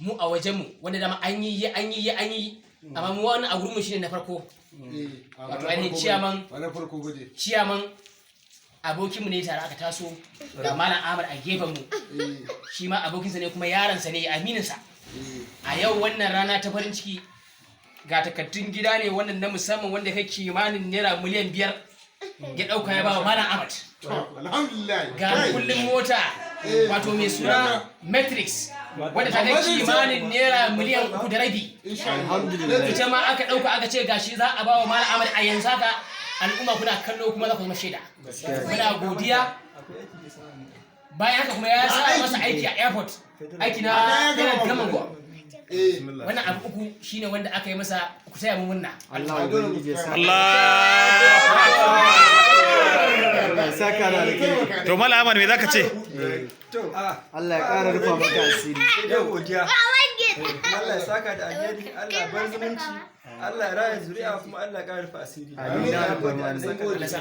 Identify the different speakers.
Speaker 1: Mu a wajenmu, wanda dama an yi, an yi, an yi, amma mu wannan a gurinmu shine na farko. Wato ainihin ciyaman
Speaker 2: Ba na farko ba dai.
Speaker 1: Ciyaman abokinmu ne, tare aka taso. Ga Malam Ahmad a gefen mu, shi ma abokinsa ne kuma yaransa ne, amininsa. A yau wannan rana ta farin ciki, ga takardun gida ne wannan na musamman wanda kai kimanin naira miliyan 5 ya ɗauka ya ba wa Malam Ahmad.
Speaker 2: Alhamdulillah.
Speaker 1: Ga kullum mota, wato mai suna Matrix, wadda ta kai kimanin naira miliyan 3.5.
Speaker 2: Alhamdulillah.
Speaker 1: Ita ma aka ɗauka aka ce gashi za a ba wa Malam Ahmad a yanzu haka. Al'umma kuna kallo kuma za ku zama shaida. Muna godiya. Bayan haka kuma ya sa masa aiki a airport, aiki na yana gama go. Wannan abu uku shine wanda aka yi masa. Ku taya mu murna.
Speaker 3: Allah Ubangiji ya sa.
Speaker 4: Allah.
Speaker 3: Allah ya saka da alkhairi.
Speaker 4: To, Malam Ahmad, me zaka ce?
Speaker 5: To,
Speaker 3: Allah ya ƙara rufa maka asiri.
Speaker 5: Sai dai godiya. Allah ya saka da alheri, Allah ya bar zumunci, Allah ya raya zuri'a, kuma Allah ya ƙara rufa asiri.
Speaker 3: Amin.
Speaker 5: Allah ya saka da
Speaker 1: Allah ya sa.